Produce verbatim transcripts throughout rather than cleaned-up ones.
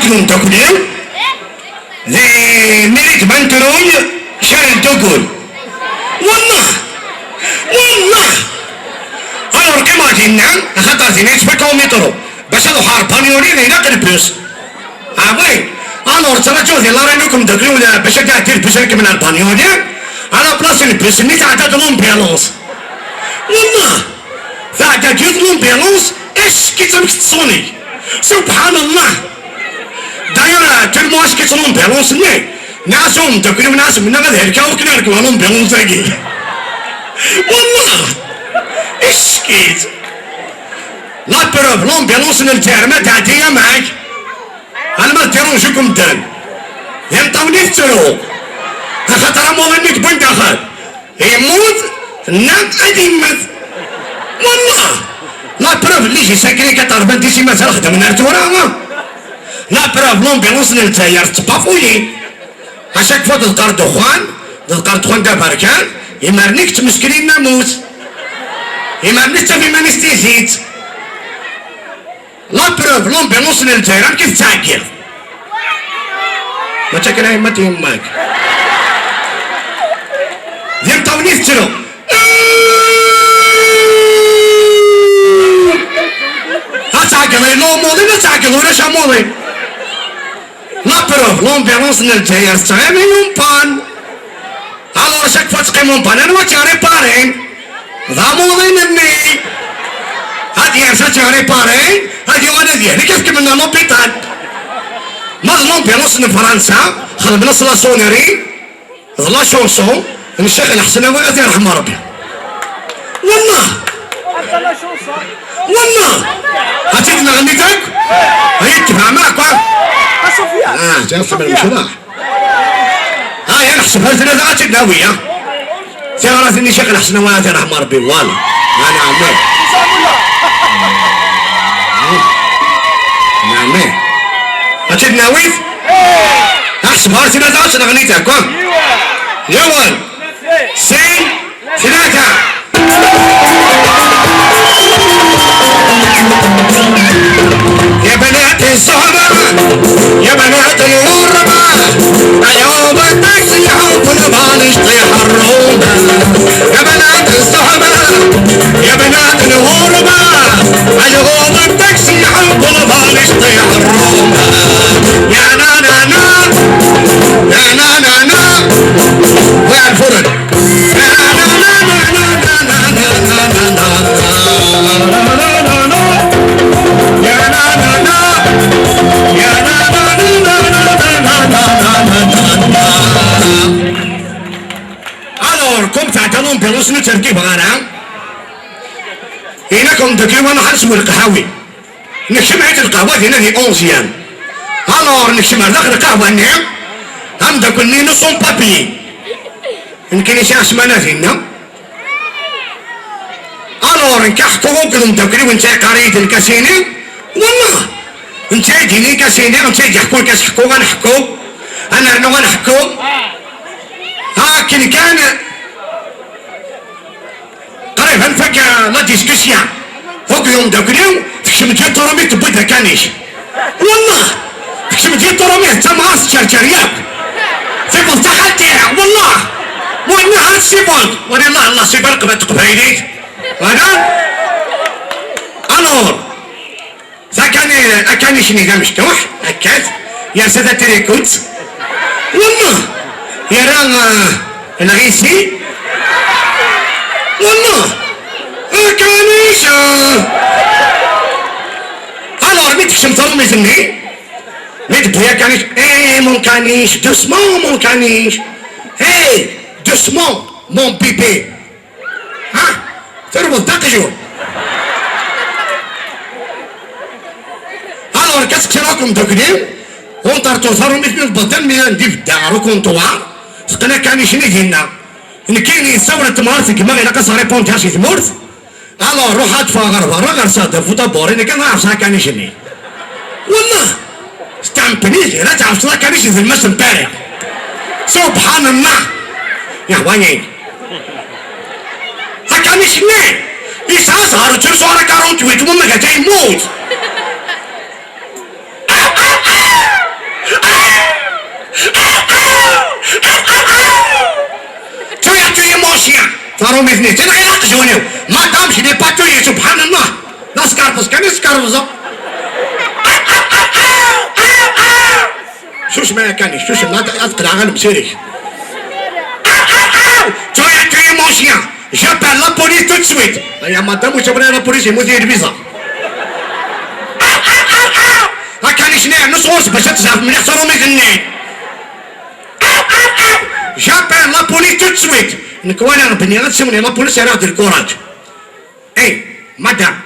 Mdakli, di miri d Mantruy, Charles de Gaulle. Wallah! Wallah! Alors, qqimeɣ dinna, axaṭer dinna yettfakka umiṭru. Bac ad uḥeɣ ar Banyuli, ilaq lbus. Ah oui! Alors, ttṛaǧuɣ di la Renault kum dakli, bac ad iɛeddi lbus ad ikemmel ar Banyuli. À la place n lbus-nni, tɛedda-d l'ambulance. Wallah! Tɛedda-d yiwet l'ambulance, acek-itt amek tettṣuni. Subḥan Allah! D'ailleurs, tellement acek-itt l'ambulance-nni, nniɣ-as i umeddakel-iw, nniɣ-as, mennaɣ ad helkeɣ akken ad rekbeɣ l'ambulance-agi. Wallah! Acek-itt! La preuve, l'ambulance n Lezzayer ma tɛeddi amek? Alma d tiṛuj akk medden. D imeṭṭawen i tettru. Axaṭer amuḍin-nni d win daxel. Yemmut, neɣ ad yemmet. Wallah! La preuve, les Jeux sacrés quatre-vingt-dix i mazal xeddmen ar tura. La preuve, l'ambulance n Lezzayer tettbafuyi. À chaque fois d-teqqar ddexxan, d-teqqar ddexxan d aberkan, imar-nni yettmeskin nammus. Imar-nni tettaf iman-is tizit. La preuve, l'ambulance n Lezzayer amek i tettɛeggiḍ? Mačči akken a yemma d yemma-k. D imeṭṭawen i tettru. Ad tɛeggeḍ yella umuḍin, ad tɛeggeḍ ulac amuḍin. La preuve, l'ambulance n Lezzayer tettɣimi en panne. Alors, chaque fois teqqim en panne, anwa tt-iriparen? D amuḍin-nni. Ad yers ad tt-iriparen, ad yuɣal ad yehlek, ad t-kemmlen l'hôpital. Ma d l'ambulance n Fransa, xedmen-as la sonnerie, d la chanson n Ccix Lḥesnawi, ad t-yerḥem Rebbi. Wallah! Wallah! Ad tt-id-nɣenni akk? Ay tebɛem akk, ha? Ah, ǧa tḥemmel mecḍaḥ. Ah, ya neḥseb ar tlata ad tt-id-nawi, ya. Tiɣratin n Ccix Lḥesnawi, ad t-yerḥem Rebbi, voilà. Ana ɛemmi. Ɛemmi. Ad tt-id-nawi? Ḥseb ar tlata ad tt-nɣenni akk, ha? Yawan. Sin, tlata. يا بنات الصحبة، يا بنات الغربة، اليوم التاكسي يحب البال يشطيح الروبة. يا بنات الصحبة، يا بنات الغربة، اليوم التاكسي يحب البال يشطيح الروبة. يا نا نا نا، يا نا نا نا، ويا الفرن. Alors, comme tɛedda l'ambulance, ur tt-rkibeɣ ara. Yenna-k umeddakel-iw ad nruḥ ad nessew lqahwa. Nekcem ɣer lqahwa dinna di onzième. Alors, nekcem ar daxel lqahwa-nni, ameddakel-nni-inu sans papier. Nekkini sɛiɣ ssmana dinna. Alors, nekk ḥkuɣ akked umeddakel-iw, netta yeqqar-iyi-d nekk asini. Wallah! Netta i d-yini nekk asini, netta i d-yeḥku nekk as-ḥkuɣ, ad nḥekku. Ad nernu ad nḥekku. Akken kan. Qrib ad nfak la discussion. Akked umeddakel-iw, tekcem-d yiṭṭurumi tewwi-d akanic. Wallah! Tekcem-d yiṭṭurumi d tamɣart teččerčer yakk. Tiweḍ taxalti, wallah! Wallah ad ssibeɣ! Wallah, Allah ssibeɣ qbel teqbaylit. Voilà. Alors, Akani-, akanic-nni d amecṭuḥ, akka-t, yersa tatrikut. Wallah, yerra, ah, lɣisi. Wallah, akanic, ah. Alors, mi tekcem tṛumit-nni, mi tewwi akanic, eh, mon caniche, doucement, mon caniche. Hey, doucement, mon bébé. Ha? Terweḍ d aqjun. Alors, ka seqsiɣ akk umeddakel-iw, ur nṭerṭur taṛumit mi tewweḍ almi anda i bedda ɣer ukunṭwar, teqqen akanic-nni dinna. Nekkini yessawel temɣart, gma ilaq ad s-répondre si tmurt. Alors, ruḥ ad ffɣeɣ ɣer berra, ɣer Sadaf Utabori, nekk ad ɛefseɣ akanic-nni. Wallah! Stampni, la tɛefseḍ akanic d lmas n Paris. Subḥan Allah! Yehwa-yi. Akanic-nni, yesɛa zzher ur ttrusu ara quarante-huit, wamma gata yemmut. Mais tenɣiḍ aqjun-iw. Madame, je n'ai pas tué, subhanallah. D askerfeẓ kan i skerfẓeɣ. Susem a Kani, susem, ad, ad qelɛeɣ alemsir-ik. Tu as tué mon chien. J'appelle la police tout de suite. Ya madame, ur ttawin ara la police, yemmut-iyi lbiza. A Kani, cniɛ, nus ɣur-s bac ad tezɛef mliḥ trumit-nni. J'appelle la police tout de suite. Nekk walaɣ bni ad semni la police, yerra-ɣ-d lkuṛaǧ. Eh, madame,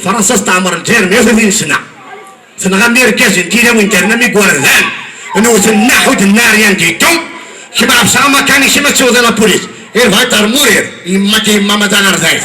Fransa testeɛmer Lezzayer meyya u tlatin sna. Tenɣam irgazen, tilawin, ternam igerdan. Newwet nnaḥ ur d-nenna rien du tout. Kemm ɛefseɣ amakani, kemm ad tewwḍ i la police. Irbeḥ-it ɣer Murir. Yemma-k yemma ma d aɣerday.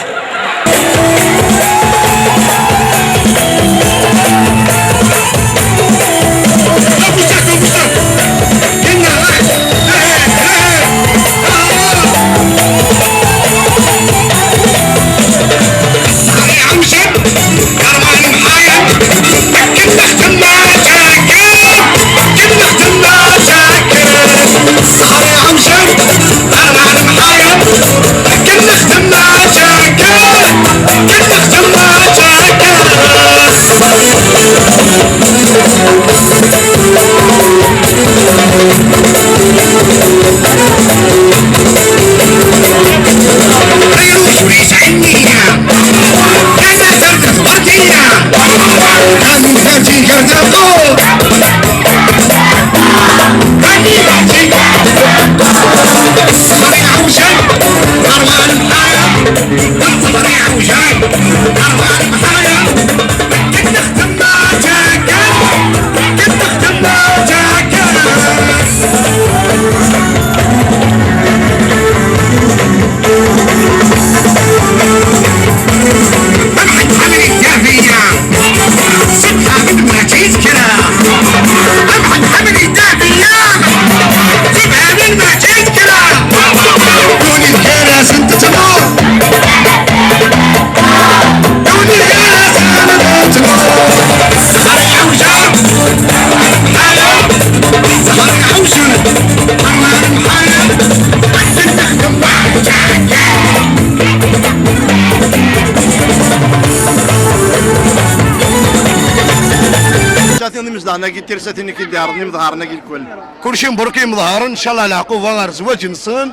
Tirsatin imezdaɣen-agi, tirsatin i k-id-iɛerḍen imedharen-agi lkul. Kulci mbruk i yimedharen, ncallah leɛquba ɣer zzwaǧ-nsen.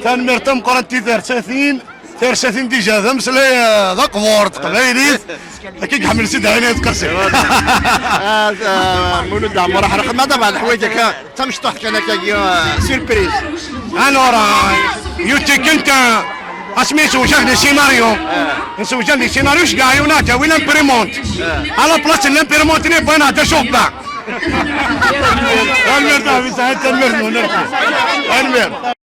Tanemmirt tameqqrant i tersatin. Tirsatin dija d ameslay, eh, d aqbur, d teqbaylit. Akka i iḥemmel Sidi Ɛli At Qasi. Ah, ah, Mulud Ɛmer Aḥraq, ma d leḥwayeǧ akka, d tamecṭuḥt kan akka, eh, surprise. Alors, euh, يوتي كنت، آه، اسمي سوجان لي سيناريو. نسوجان لي سيناريو، شكاع يونا جاوي لامبريمونت. على بلاصة لامبريمونت اللي بغينا هذا شوف بقى. المير، تنمير، تنمير.